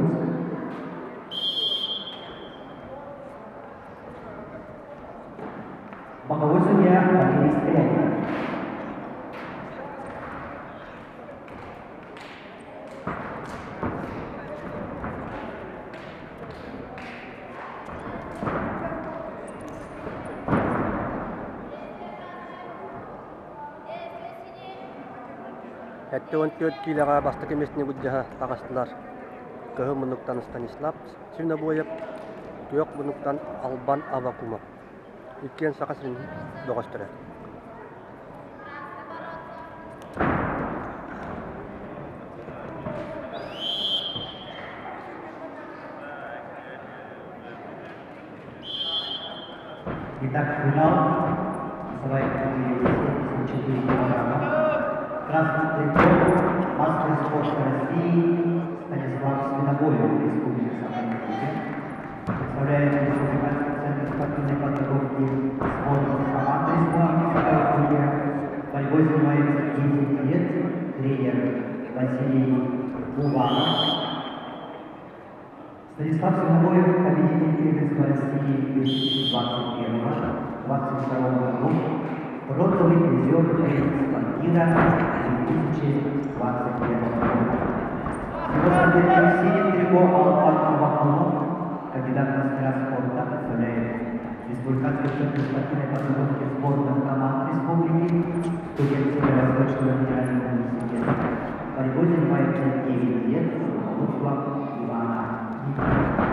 Якутск. Боковой судья Валерий Стрелкин. 74 киилэҕэ бастакы миэстэни былдьаһа таҕыстылар Кыһыл муннуктан Станислав Свинобоев, Күөх муннуктан Албан Аввакумов. Иккиэн Саха сирин бөҕөстөрө. Итак, финал весовая категория 74 килограмма. Красный трико, мастер спорта России Станислав Свинобоев, Республика Саха-Якутия. Представляет Республиканский центр спортивной подготовки сборной команды Республики Саха-Якутия. Борьбой занимается 10 лет тренер Василий Уваров. Станислав Свинобоев, победитель первенства России 2021-2022 годов, бронзовый призер первенства мира 2021 года. Его соперник в синем трико Албан Аввакумов, кандидат в мастера спорта, представляет Республиканский центр спортивной подготовки сборных команд республики, студент Северо-Восточного федерального университета. Борьбой занимается 9 лет под руководством Ивана Никитина.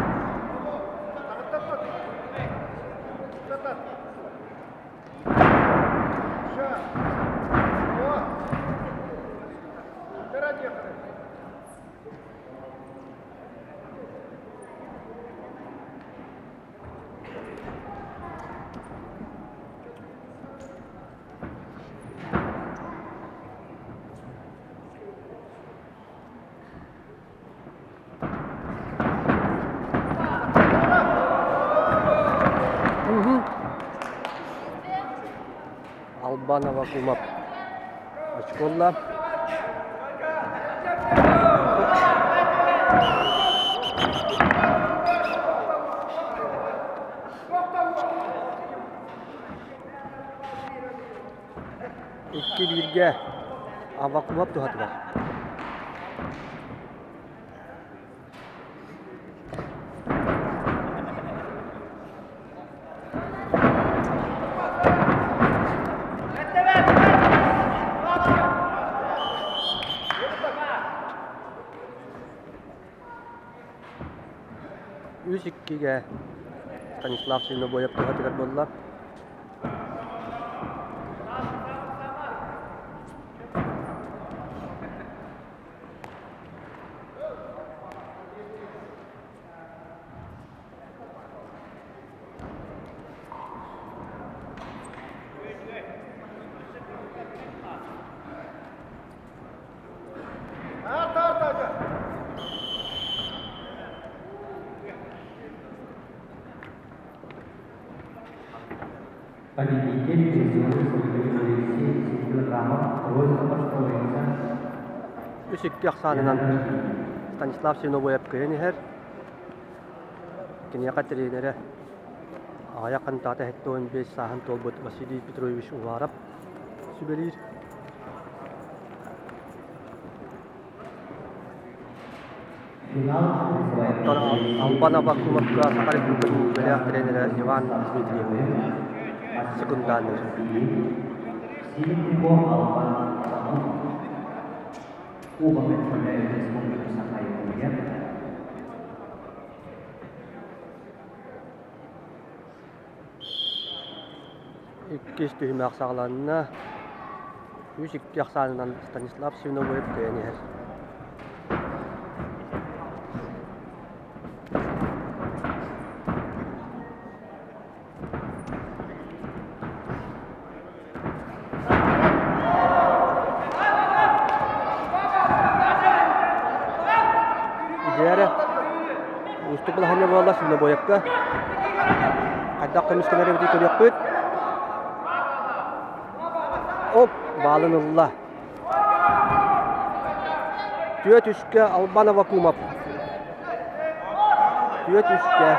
Албан Аввакумов очколла. Икки бииргэ Аввакумов туһатыгар. Үс иккигэ Станислав Свинобоев туһатыгар буолла. Победитель призеры с категории 70 килограммов просьба построиться. Үс икки ахсаанынан Станислав Свинобоев кыайан иһэр. Киниэхэ тренерэ аҕыйах хантаата 75 сааһын туолбут Василий Петрович Уваров сүбэлиир. Оттон Албан Абакумовка Саха Республикатын үөрэх тренерэ Иван Дмитриев секундаанныыр. Оба представляют Республику Саха-Якутия. Иккис түһүмэх саҕаланна. Үс икки ахсаанынан Станислав Свинобоев кыайан иһэр. Дьиэрэ уустук балаһыанньа буолла Свинобоевка. Хайдах көмүскэнэр эбитий көрүөхпүт. Оп, баалын ылла. Түөрт үскэ Албан Аввакумов. Түөрт үскэ.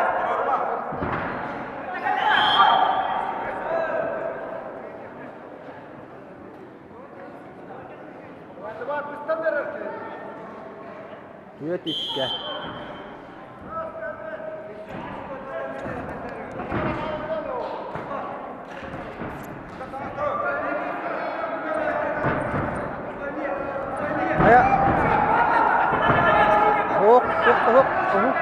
Түөрт үскэ. Хайа Оһох, оһох, оһох, оһох.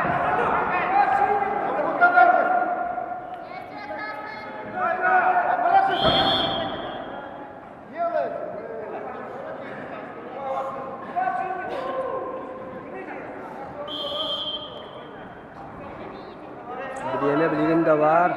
Бириэмэ билигин да баар.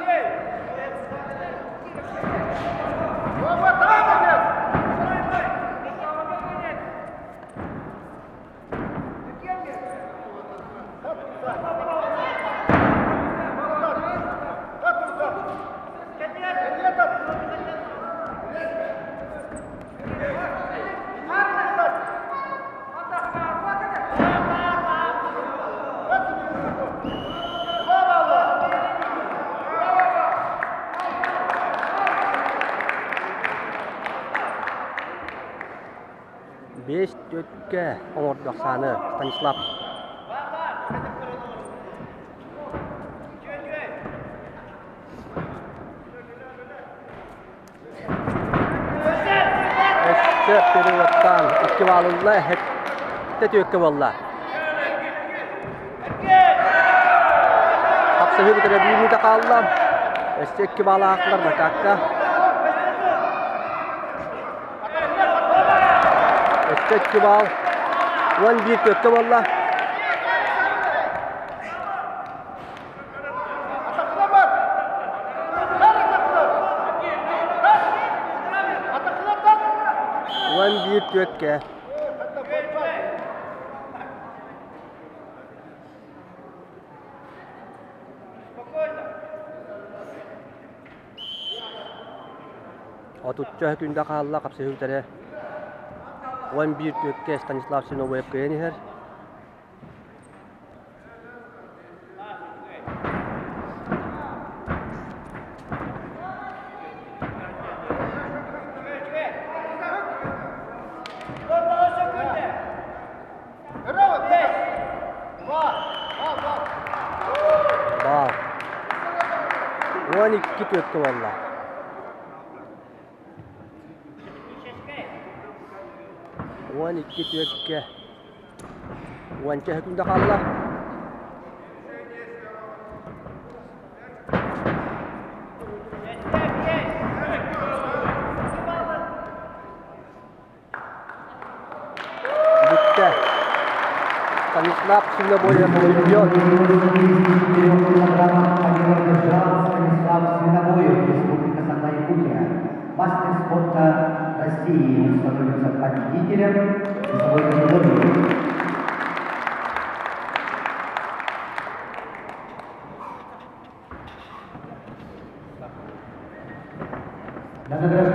Биэс түөккэ оҥордо ахсааны Станислав. Өссө переводтаан икки баалылла эһэттэ түөккэ буолла. Хапсыһыы бүтэрэ биир мүнүүтэ хаалла. Өссө икки баалаахтар Макакка. Өссө икки баал. 11 түөккэ буолла. 11 түөккэ. Отучча күндэ хаалла хапсыһыы бүтэрэ. 11 түөккэ Станислав Свинобоев кыайан иһэр. Баар. 12 түөккэ буолла. 12 түөккэ. Уонча сөкүүндэ хаалла. Бүттэ. Станислав Свинобоев чемпион. Станислав Свинобоев, Республика Саха-Якутия. Мастер спорта России. Он становится победителем.